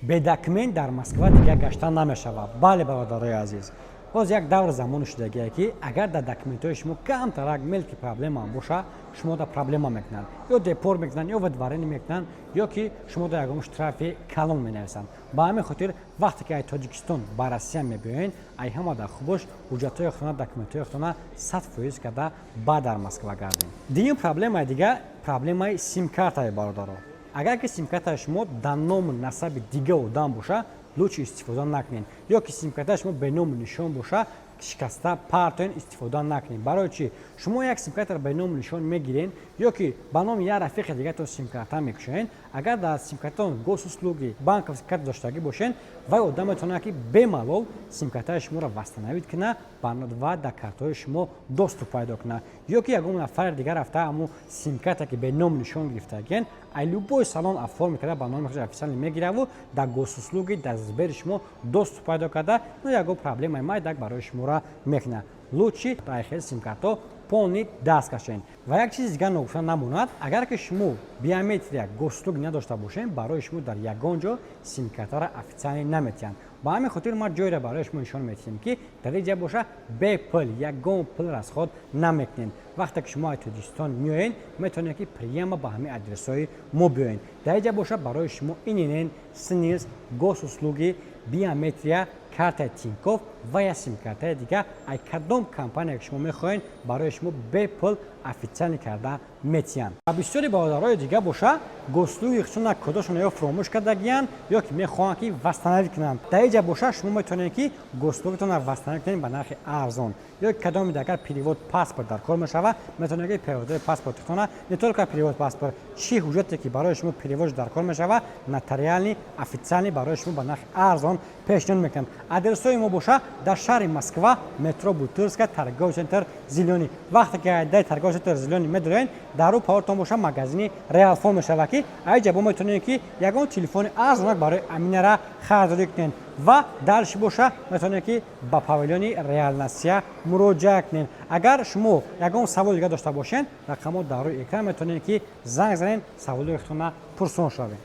Бе документ дар Москва дигар гаштан намешавад. Бале, бародарои азиз, боз як давр замони шудагие, ки агар дар документҳои шумо камтарак мелкий проблема боша, шумо да проблема мекунанд, ё депорт мекунанд, ё выдворение мекунанд, ё ки шумо да ягон штрафи калон менависанд. Ба ҳамин хотир, вақте ки ай Тоҷикистон ба Россия мебиёед, ай ҳама дар хубош ҳуҷҷатҳои худтона, документҳои худтона 100% карда ба дар Москва гардем. Дуюм проблемаи дига, проблемаи симкартаи, бародаро. Агар ки симкартаи шумо дар ному насаби дига одам боша, лучше истифода накунед, ё ки симкартаи шумо бе ному нишон боша, шикаста партоен, истифода накунед. Барои чӣ? Шумо як симкартаро бе ному нишон мегирен ё ки ба номи як рафиқи дигартон симкарта мекушоен. Агар дар симкартатон госуслуги, банковский карта доштагӣ бошен, вай одам метавонад, ки бемалол симкартаи шуморо восстановить кунад ва дар картҳои шумо доступ пайдо кунад, ё ки ягон нафари дигар рафта, ҳамун симкарта, ки бе ному нишон гирифтагиен, ай любой салон оформить карда, ба номи худаш официально мегираву дар госуслуги, дар Сбери шумо доступ пайдо карда, ну, ягон проблемаи майдак барои шуморо мекунад. Лучше ай хел симкартҳо полный даст кашед. Ва як чизи дигар ногуфта намонад: агар ки шумо биометрия, госуслуги надошта бошед, барои шумо дар ягон ҷо симкартаро официально наметиҳанд. Ба ҳамин хотир ман ҷойро барои шумо нишон медиҳем, ки дар ин ҷа боша, бепул, ягон пул расход намекунед. Вақте ки шумо аз Тоҷикистон меоед, метавонед, ки прямо ба ҳамин адресҳои мо биёед. Дар ин ҷа боша, барои шумо ИНН, СНИЛС, госуслуги, биометрия, картаи Тинькофф ва я симкартаи дига, ай кадом компания ки шумо мехоҳед, барои шумо бепул официально карда метиҳанд. Ва бисёри бародарои дига боша, госуслуги хусусан кодошон ё фуромӯш кардагиянд, ё ки мехоҳанд, ки восстановить кунанд. Дар ин ҷа боша, шумо метавонед, ки госуслугитонро восстановить кунед ба нархи арзон, ё ки кадоми агар перевод паспорт дар кор мешавад, метавонед, ки переводои паспортитона, не только перевод паспорт, чӣ ҳуҷҷате ки барои шумо перевод дар кор мешавад, нотариальный, официальный барои шумо ба нархи арзон пешниҳод мекунанд. Адресҳои мо боша, дар шаҳри Москва, метро Бутырская, торговый центр «Зелёный». Вақте ки дар торговый центр «Зелёный» медроед, дар рӯ паҳортон боша, магазини Реалфон мешавад, ки айҷа бо метавонед, ки ягон телефони арзонак барои аминара харидорӣ кунед. Ва дальше боша, метавонед, ки ба павильони Реалнасия муроҷиат кунед. Агар шумо ягон савол дига дошта бошед, рақамҳо дар рӯи экран, метавонед, ки занг занед, саволои худтона пурсон шавед.